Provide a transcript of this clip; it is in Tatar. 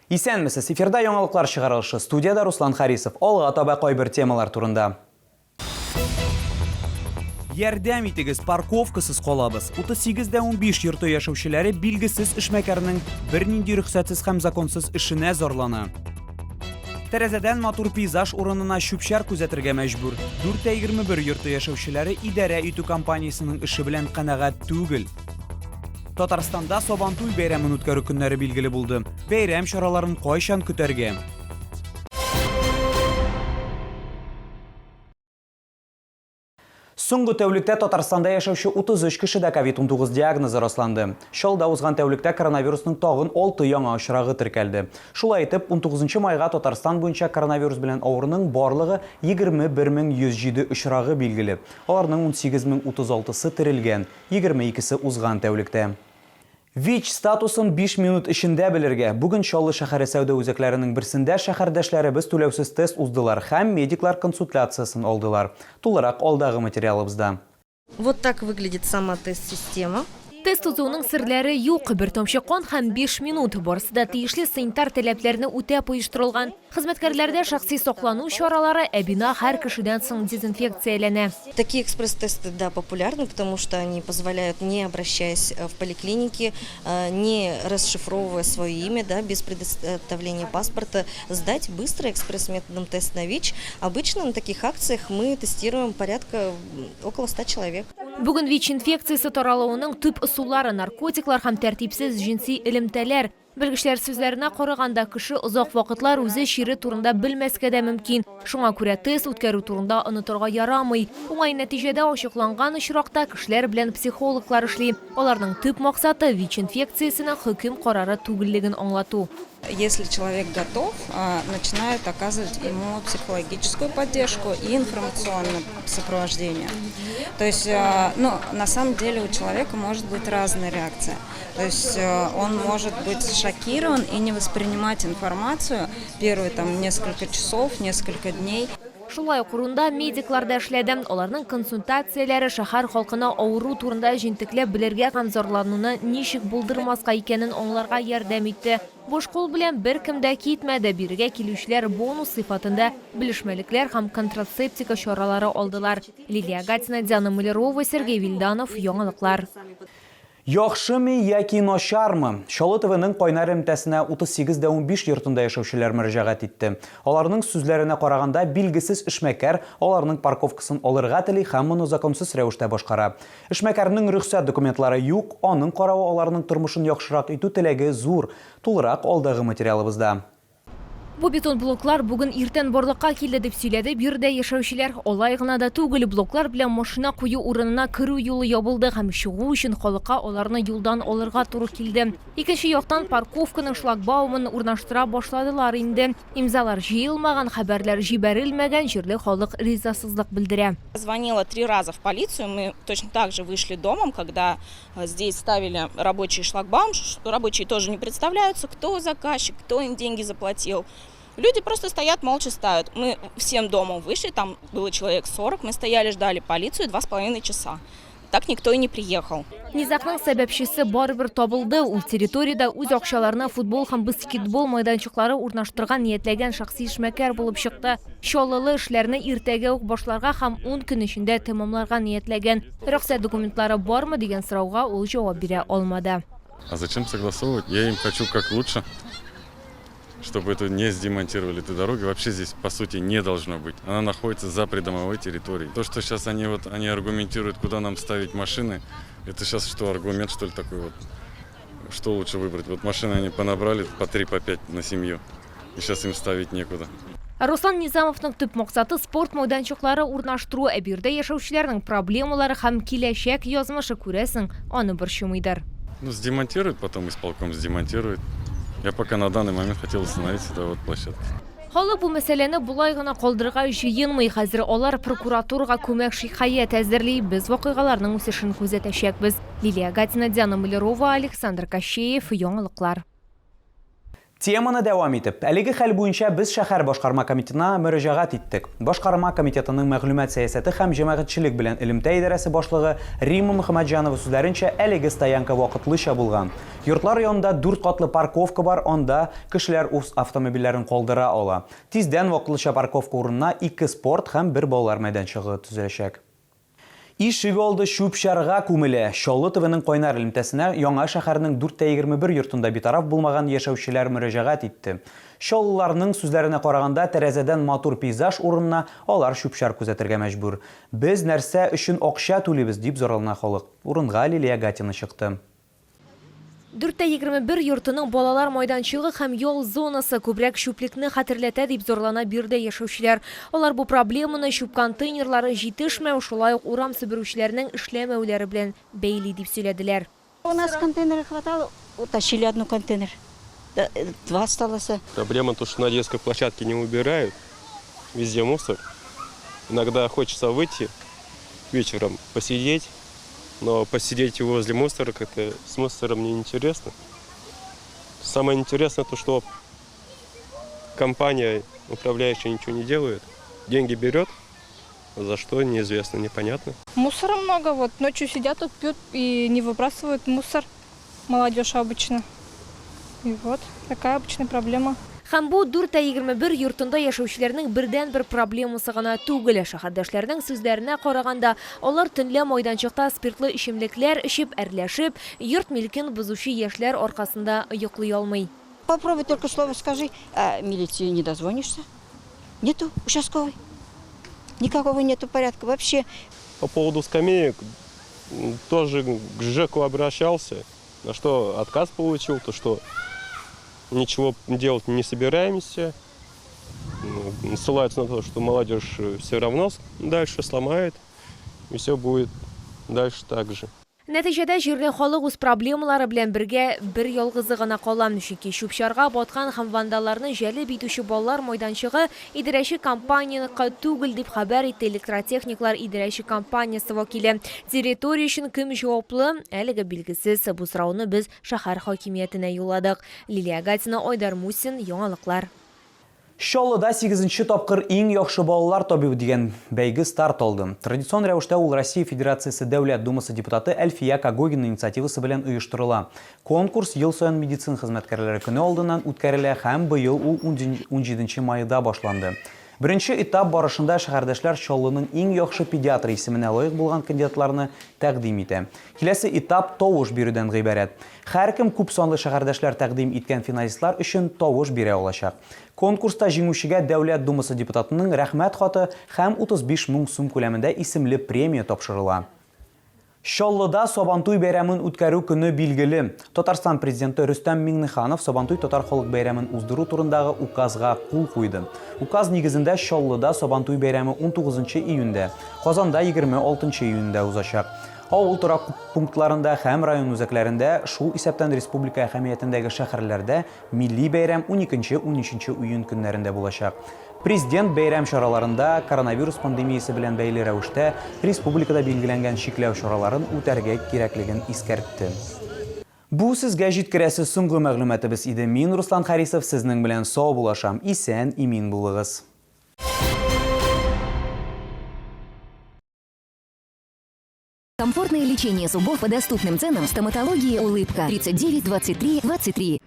Исәнмесез, эфирда яңалыклар чыгарылышы. Студиядә Руслан Харисов. Алга таба кайбер темалар турында. Ярдәм итегез, парковкасыз калабыз. 38 дә 15 йорты яшәүчеләре билгесез эшмәкәрнең бернинди рөхсәтсез һәм законсыз эшенә зарлана. Тәрәзәдән матур пейзаж урынына чүп-чар күзәтергә мәҗбүр. 4 тә 21 йорты яшәүчеләре идарә итү компаниясенең эше белән канәгать түгел. Татарстанда Сабантуй бәйрәмен үткәрү көннәре билгеле булды. Бәйрәм чараларын кайчан көтәргә? Соңгы тәүлектә Татарстанда яшәүче 33 кешедә COVID-19 диагнозы расланды. Чаллыда узган тәүлектә коронавирусның тагын 6 яңа очрагы теркәлде. Шулай итеп, 19 майга Татарстан буенча коронавирус белән авыруның барлыгы 21107 очрагы билгеле. Аларның 18036-сы терелгән. 22-се узган тәүлектә. ВИЧ статусын биш минут эчендә белергә. Бүген Чаллы шәһәре сәүдә үзәкләренең берсендә шәһәрдәшләребез түләүсез тест уздылар һәм медиклар консультляциясен алдылар. Тулырак алдагы материалыбызда. Вот так выглядит сама тест-система. Тест узуның серләре юк, бер тамчы кан һәм биш минут. Барысы да тиешле санитар таләпләрне үтәп оештырылган. Хезмәткәрләрдә шәхси саклану чаралары, ә бина һәр кешедән соң дезинфекцияләнә. Такие экспресс-тесты, да, популярны, потому что они позволяют, не обращаясь в поликлиники, не расшифровывая свое имя, да, без предоставления паспорта, сдать быстро экспресс-методом тест на ВИЧ. Обычно на таких акциях мы тестируем порядка около 100 человек. Бүген ВИЧ-инфекциясе таралуының төп ысуллары, наркотиклар һәм тәртипсез җенси элемтәләр. Белгечләр сүзләренә караганда, кеше озак вакытлар үзе чире турында белмәскә дә мөмкин. Шуңа күрә тест үткәрү турында онытырга ярамый. Уңай нәтиҗәдә ачыкланган очракта кешеләр белән психологлар эшли. Аларның төп максаты, ВИЧ-инфекциясенең хөкем карары түгеллеген аңлату. Если человек готов, начинают оказывать ему психологическую поддержку и информационное сопровождение. То есть, ну, на самом деле у человека может быть разная реакция. То есть он может быть шокирован и не воспринимать информацию первые там несколько часов, несколько дней. Шулай ук урында медиклар да эшләде. Аларның консультацияләре шәһәр халкына авыру турында җентекләп белергә һәм зарлануны ничек булдырмаска икәнен аңларга ярдәм итте. Буш кул белән беркем дә китмәде, бирегә килүчеләр бонус сыйфатында белешмәлекләр һәм контрацептика чаралары алдылар. Лилия Гатина, Диана Малярова, Сергей Вильданов, Яңалыклар. Яхшымы яки начармы? Чаллы ТВның кайнар элемтәсенә 38 дә 15 йортында яшәүчеләр мөрәҗәгать итте. Аларның сүзләренә караганда, билгесез эшмәкәр аларның парковкасын алырга тели һәм моны законсыз рәвештә башкара. Эшмәкәрнең рөхсәт документлары юк, аның каравы аларның тормышын яхшырак итү теләге зур. Тулырак алдагы материалыбызда. Бу бетон блоклар бүген иртән барлыкка килде, дип сөйләде биредә яшәүчеләр. Алай гына да түгел, блоклар белән машина кую урынына керү юлы ябылды һәм чыгу өчен халыкка аларны юлдан алырга туры килде. Икенче яктан, парковканың шлагбаумын урнаштыра башладылар инде. Имзалар җыелмаган, хәбәрләр җибәрелмәгән, җирле халык ризасызлык белдерә. Звонила три раза в полицию, мы точно так же вышли домом, когда Здесь ставили рабочий шлагбаум, рабочие тоже не представляются, кто заказчик, кто им деньги заплатил. Люди просто стоят, молча ставят. Мы всем домом вышли, там было человек 40, мы стояли, ждали полицию 2,5 часа. Так никто и не приехал. Низагның сәбәпчесе барыбер табылды. Ул территориядә үз акчаларына футбол һәм баскетбол майданчыклары урнаштырырга ниятләгән шәхси эшмәкәр булып чыкты. Чаллылы эшләрне иртәгә үк башларга һәм ун көн эчендә тәмамларга ниятләгән. Рөхсәт документлары бармы дигән сорауга ул җавап бирә алмады. А зачем согласовывать? Я им хочу как лучше, чтобы эту не сдемонтировали эту дорогу. Вообще здесь, по сути, не должно быть. Она находится за придомовой территорией. То, что сейчас они, вот, они аргументируют, куда нам ставить машины, это сейчас что, аргумент, что ли, такой вот? Что лучше выбрать? Вот машины они понабрали по 3, по 5 на семью. И сейчас им ставить некуда. Руслан Низамовның төп максаты спорт мәйданчыклары урнаштыру, ә биредә яшәүчеләрнең проблемалары һәм киләчәк язмышы, күрәсең, аны борчымыйдыр. Ну, сдемонтируют потом, исполком сдемонтирует. Я пока на данный момент хотел установить сюда вот площадки. Халык бу мәсьәләне болай гына калдырырга җыенмый. Хәзер алар прокуратурага күмәк шикаять әзерли. Без вакыйгаларның үсешен күзәтәчәкбез. Лилия Гатина, Диана Малярова, Александр Кощеев, Яңалыклар. Теманы дәвам итеп, әлеге хәл буенча без шәһәр башкарма комитетына мөрәҗәгать иттек. Башкарма комитетының мәгълүмат сәясәте һәм җәмәгатьчелек белән элемтә идарәсе башлыгы Римма Мөхәммәтҗанова сүзләренчә, әлеге стоянка вакытлыча булган. Йортлар янында дүрт катлы парковка бар, анда кешеләр үз автомобильләрен калдыра ала. Тиздән вакытлыча парковка урынына ике спорт һәм бер балалар мәйданчыгы төзеләчәк. Ишек алды чүп-чарга күмелә. Чаллы ТВның кайнар элемтәсенә Яңа шәһәрнең 4 тә 21 йортында битараф булмаган яшәүчеләр мөрәҗәгать итте. Чаллыларның сүзләренә караганда, тәрәзәдән матур пейзаж урынына алар чүп-чар күзәтергә мәҗбүр. Без нәрсә өчен акча түлибез, дип зарлана халык. Урынга Лилия Гатина чыкты. 4 тә 21 йортының балалар майданчыгы һәм ял зонасы күбрәк чүплекне хәтерләтә, дип зарлана биредә яшәүчеләр. Алар бу проблеманы чүп контейнерлары җитешмәү, шулай ук урам себерүчеләрнең эшләмәүләре белән бәйли, дип сөйләделәр. У нас контейнеры хватало, утащили одну контейнер, да, два осталось. Проблема то, что на детской площадке не убирают, везде мусор. Иногда хочется выйти вечером посидеть, но посидеть возле мусора как-то с мусором неинтересно. Самое интересное то, что компания управляющая ничего не делает, деньги берет, за что неизвестно, непонятно. Мусора много, вот ночью сидят тут, пьют и не выбрасывают мусор, молодежь обычно. И вот такая обычная проблема. Һәм бу 4 тә 21 йортында яшәүчеләрнең бердәнбер проблемасы гына түгел. Шәһәрдәшләрнең сүзләренә караганда, алар төнлә майданчыкта спиртлы эчемлекләр эчеп, әрләшеп, йорт милкен бозучы яшьләр аркасында йоклый алмый. Попробуй только слово скажи, а милицию не дозвонишься. Нету участковой. Никакого нету порядка вообще. По поводу скамеек тоже к ЖЭКу обращался, на что отказ получил, то что ничего делать не собираемся. Ссылаются на то, что молодежь все равно дальше сломает, и все будет дальше так же. Нәтиҗәдә җирле халык үз проблемалары белән бергә бер ялгызы гына кала. Чөнки чүп-чарга баткан һәм вандалларны җәлеп итүче балалар майданчыгы идарәче компанияныкы түгел, дип хәбәр итте электротехниклар идарәче компаниясе вәкиле. Территория өчен кем җаваплы, әлегә билгесез. Бу сорауны без шәһәр хакимиятенә юлладык. Лилия Гатина, Айдар Мусин, Яңалыклар. Чаллыда 8 тапкыр иң яхшы балалар табибы дигән бәйге старт алды. Традицион рәвештә ул Россия Федерациясе Дәүләт Думасы депутаты Әлфия Когогина инициативасы белән оештырыла. Конкурс ел саен медицина хезмәткәрләре көне алдыннан үткәрелә һәм быел ул 17 майда башланды. Беренче этап барышында шәһәрдәшләр Чаллының иң яхшы педиатры исеменә лаек булган кандидатларны тәкъдим итә. Киләсе этап тавыш бирүдән гыйбарәт. Һәркем күп санлы шәһәрдәшләр тәкъдим иткән финалистлар өчен тавыш бирә алачак. Конкурста җиңүчегә Дәүләт Думасы депутатының рәхмәт хаты һәм 35 мең сум күләмендә исемле премия тапшырыла. Чаллыда Сабантуй бәйрәмен үткәрү көне билгеле. Татарстан президенты Рөстәм Миңнеханов Сабантуй татар халык бәйрәмен уздыру турындагы указга кул куйды. Указ нигезендә Чаллыда Сабантуй бәйрәме 19 июньдә, Казанда 26 июньдә узачак. Авыл торак пунктларында һәм район үзәкләрендә, шул исәптән республика әһәмиятендәге шәһәрләрдә милли бәйрәм 12-13 июнь көннәрендә булачак. Президент бәйрәм чараларында коронавирус пандемиясе белән бәйле рәвештә республикада билгеләнгән чикләү чараларын үтәргә кирәклеген искәртте. Бу сезгә җиткерәсе соңгы мәгълүматыбыз иде. Мин Руслан Харисов сезнең белән сау булашам. Исән, имин булыгыз. Комфортное лечение зубов по доступным ценам в стоматологии «Улыбка» 39 23 23.